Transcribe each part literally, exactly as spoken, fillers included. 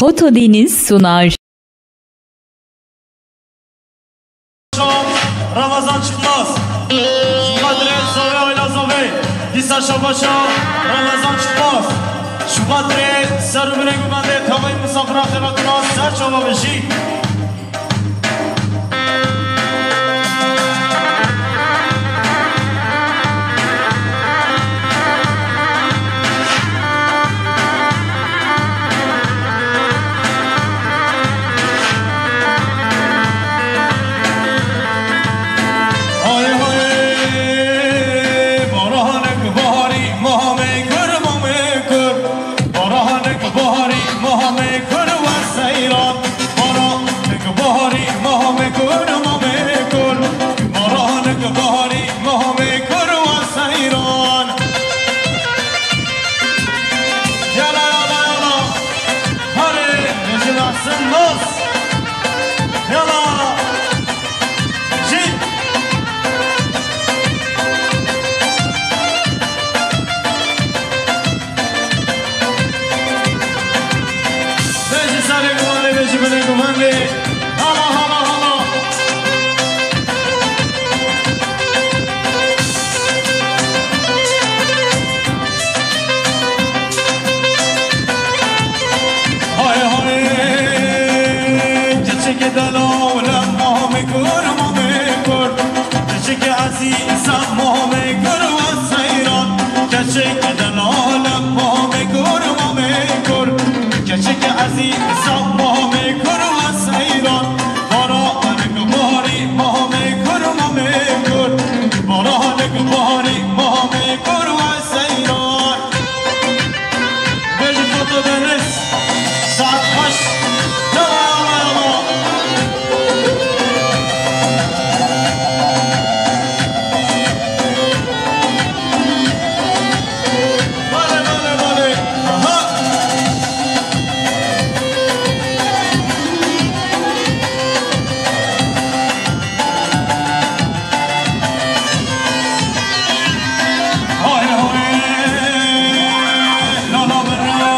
Foto Deniz sunar. Ramazan Çıkmaz. Şubat Re, Zove, Oyla Zove. Dîsa Şabaşa, Ramazan Çıkmaz. Şubat Re, ser û binê gumandê, tevayî misafira xêra tuna, ser çava bijî. Hay hay, baranek baharî, mamê kur, mamê kur. Baranek baharî, mamê kur, were seyran. Baranek baharî, mamê kur, mamê kur. Baranek baharî, mamê kur, were seyran. Yala, yala, yala. Hadi, Necip Asım Dost. Yala. Jî. Bêjî serê guvanê, bêjî binê guvendê. Hala, hala, hala. Hay hay, keçikê delal, mamê kur, mamê kur. Keçikê ezîz, mamê kur, were seyran. Keçikê delal, mamê kur, mamê kur. Keçikê ezîz, mamê kur, were seyran. Baranek baharî, mamê kur, mamê kur. Baranek baharî, mamê kur, were seyran. Bêjî Foto Deniz, saet xweş. Yala, yala, yala. Bale, bale, bale. Aha. Hay hay, lala biro,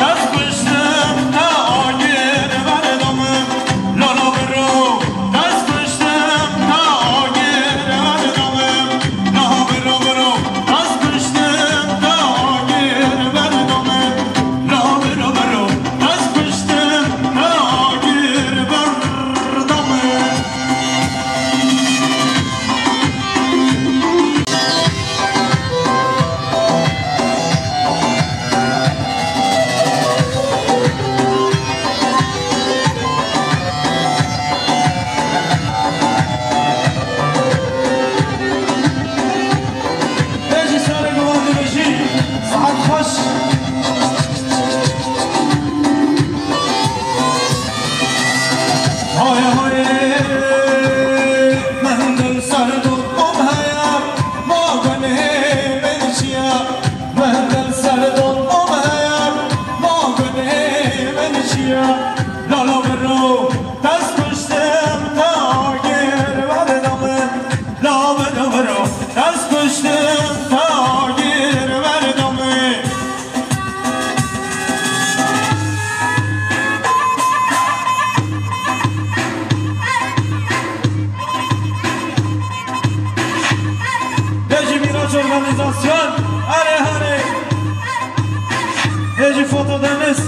ez kuştim te agir berdamim. Lala biro, ez kuştim te agir berdamim. Lala biro, biro, ez kuştim te agir berdamim. Lala biro, biro, ez kuştim te agir berdamim. Bêjî serê guvan dibêjî, saet xweş. Hay hay, mendil serdon om heye, ma gunê min çiye. Mendil serdon om heye, ma gunê min çiye. Lala biro, ez kuştim te agir berdamim. Lala biro, ez kuştim te agir berdamim. Bêjî Mîraç Organîzasyon, erê herê. Bêjî Foto Deniz.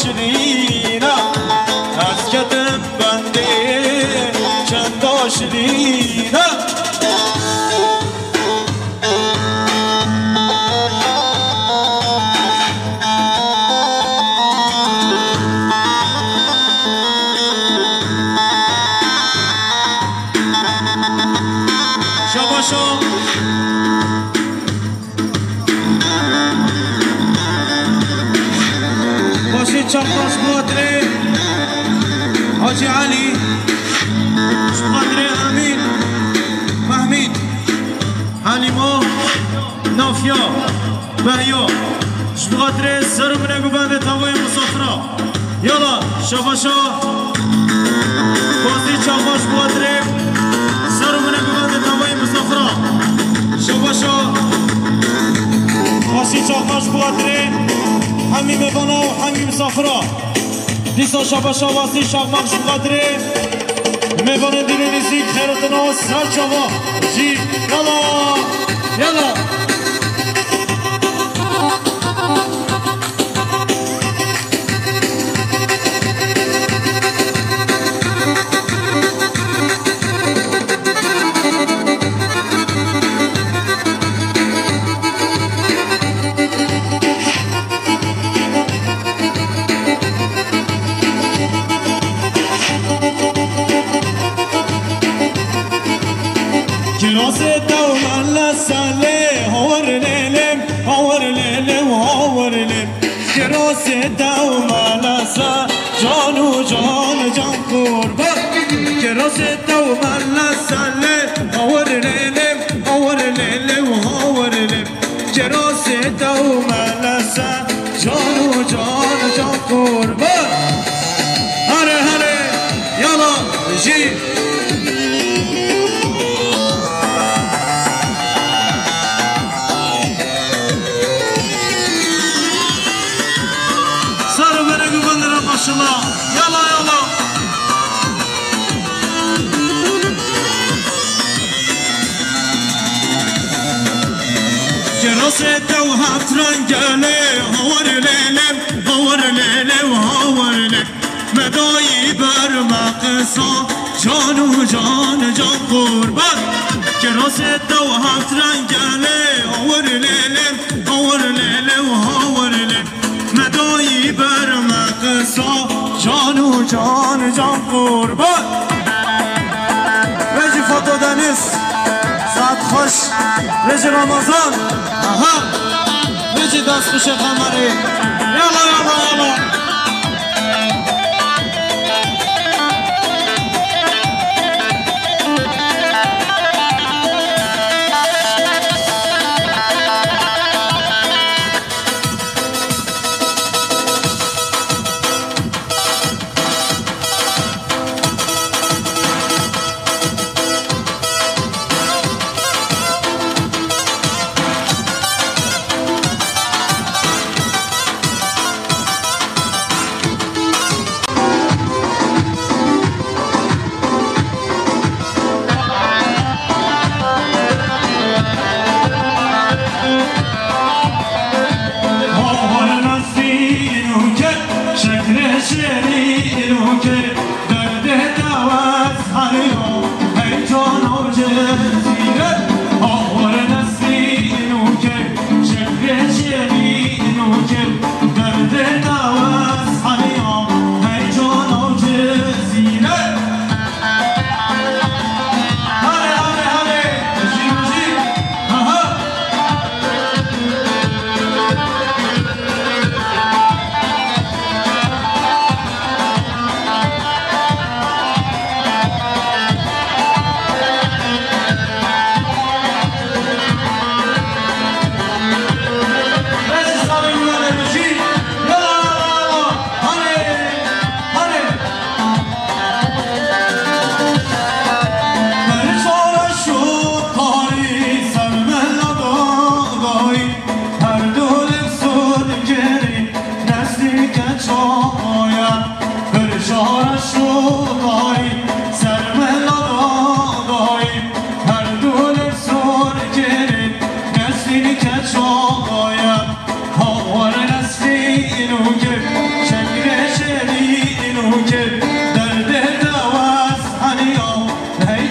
Şirîna, ez ketim bendê çanda şirîna. Şabaşo. Xweşî çaxtaş bi xatirê Hacî Elî, ji xatirê Emîn, Mehmîd, Helîmo, Nafya, Behya, ji xatirê ser û binê ku bendê tavayê misafira. Yala, şabaşa. Xwestî çaxbaş bi xatirê ser û binê ku bendê tavayê misafira. Şabaşa. Xwestî çaxbaş bi xatirê hemî mêvana û hemî misafira. Dîsa şabaşa wastî çaxbaş bi xatirê mêvanên dîlê nêzîk, xêratina ser çava jî. Yala, yala. Kirasê tew mele selê, hawar lêlim, hawar lêlim, hawar lêlim. Kirasê tew mele se, can û can, can qurban. Kirasê tew mele selê, hawar lêlim, hawar lêlim, hawar lêlim. Kirasê tew mele se, can û can, can qurban. Hare hare, yala jî. Sar û berek û gundira maşallah. Yala, yala. Kirasê tew heft rengelê, hawar lêlê, hawar lêlê, hawar lê. Me dayî ber me qisa, can û can, can qurban. Kirasê tew heft rengelê, hawar lêlê, hawar lêlê, hawar lê. Me dayî ber me qisa, can û can, can qurban. Vê jî Fato Deniz, saet xweş. Vê jî Ramazan. Aha. Vê jî dest xweşê Qemerê. Yala, yala, yala.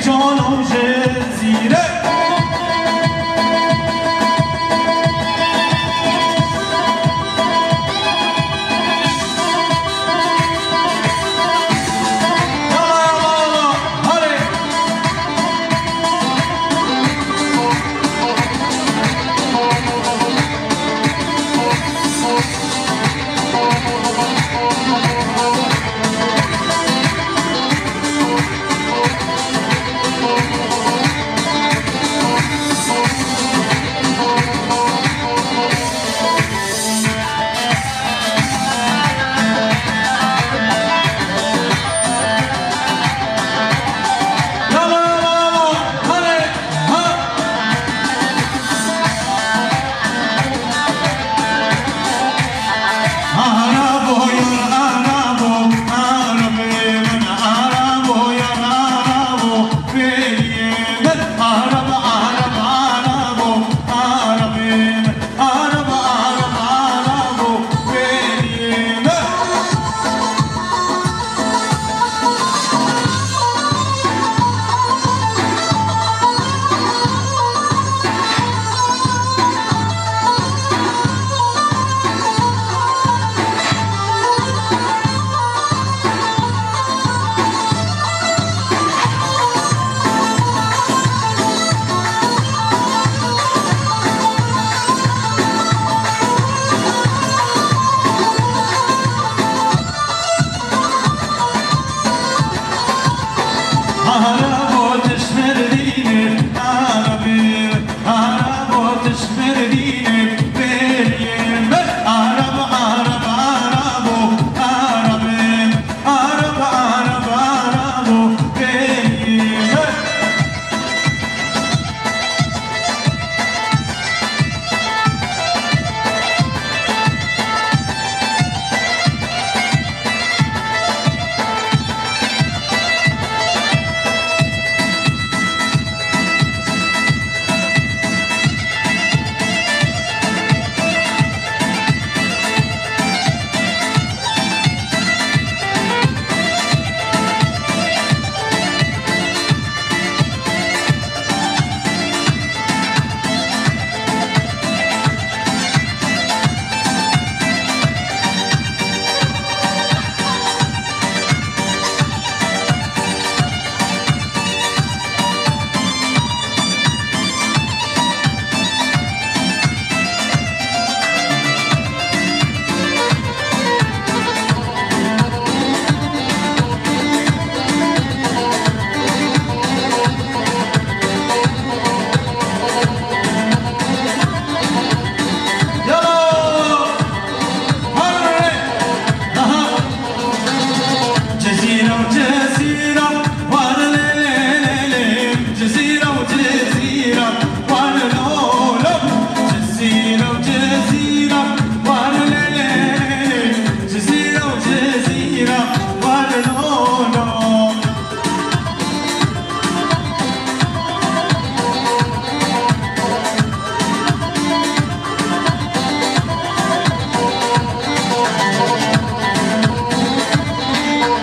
Canan Cezîre. Yala, yala, yala. Hadi.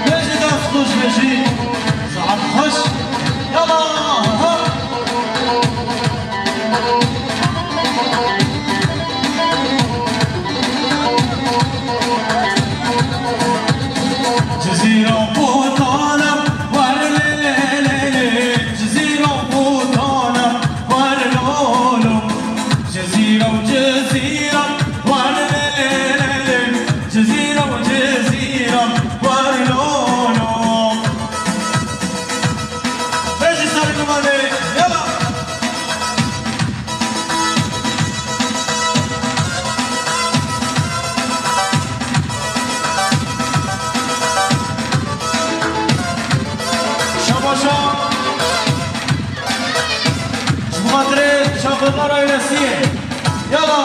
Bêjî dest xweş, bêjî saet xweş. Yala, ha. Cizîra potana, war lê lê lê lê. Cizîra potana, war lo lo. Cizîra û cizîra, war lê lê lê lê. Cizîra û cizîra, war lo lo. Bêjî ser li malê, yala. Şabaşa. Ji bo xatirê şaxlixara Êlesiyê. Yala.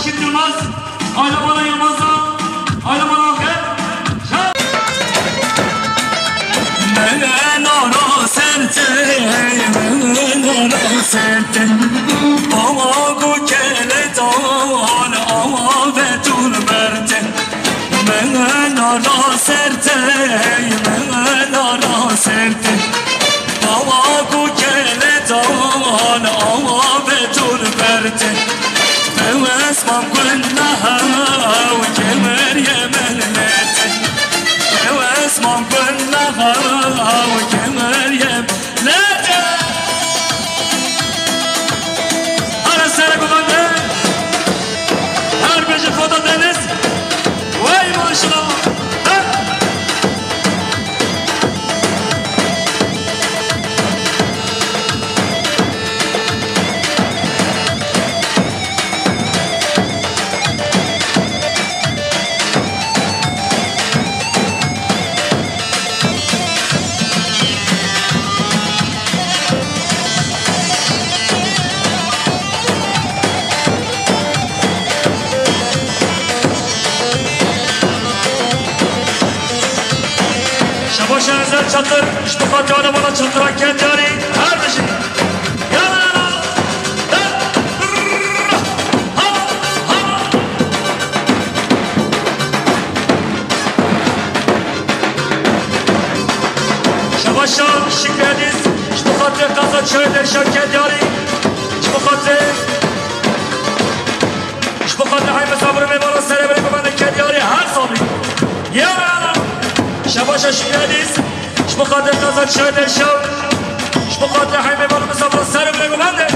Yılmaz, Ayla Bala Yılmaz'a, Ayla Bala Akın. Menara serte, menara serte. Baba bu keletan, ama ve dur berte. Menara serte, menara serte. Bawa ku keletan awa ve dur berte. Ew esma gunaha û kemer ye melete. Ew esma gunaha û kemer ye melete. Hara sere gumande. Her beji foto deniz. Vay maşallah. Şabaş Ezel Çakır, ji bo xatirê bana Çakıra Kedyarî, her bijî. Yana, yana. Şabaşa Şükrü Ediz, ji bo xatirê qeza çayê derşa Kedyarî, ji bo xatirê, ji bo xatirê Heyme Sabirê mêvana serê birê bibende Kedyarî her salî. Yana, yana. Şabaşa Şükrü Ediz, ji bo xatirê qeza çayê derşa, ji bo xatirê Heyme bana misafir serê birê bibende.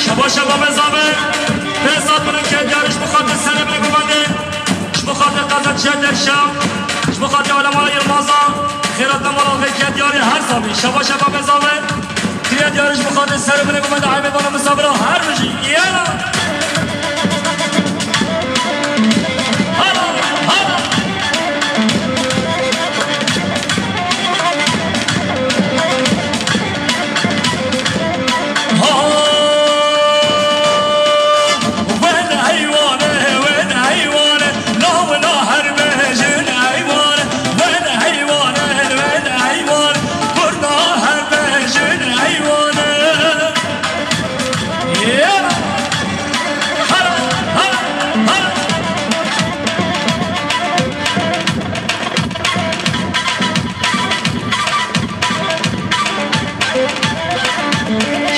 Şabaş şababê zave, pê sat bine Kedyarî ji bo xatir serê bine gumende, ji bo xatir qeza çiya derşa, ji bo xatir Alamara Yilmaza, xêrat ne mala vê Kedyarî her salî. Şabaş şababê zave, Kedyarî ji bo xatir serê bine gumende, Heyme bana misafira her bijî. Yana.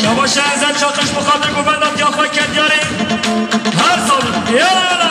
Şabaş Ezel Çakır ji bo xatir guvenda diya xwe Kedyarî. Her sal. Yala, yala.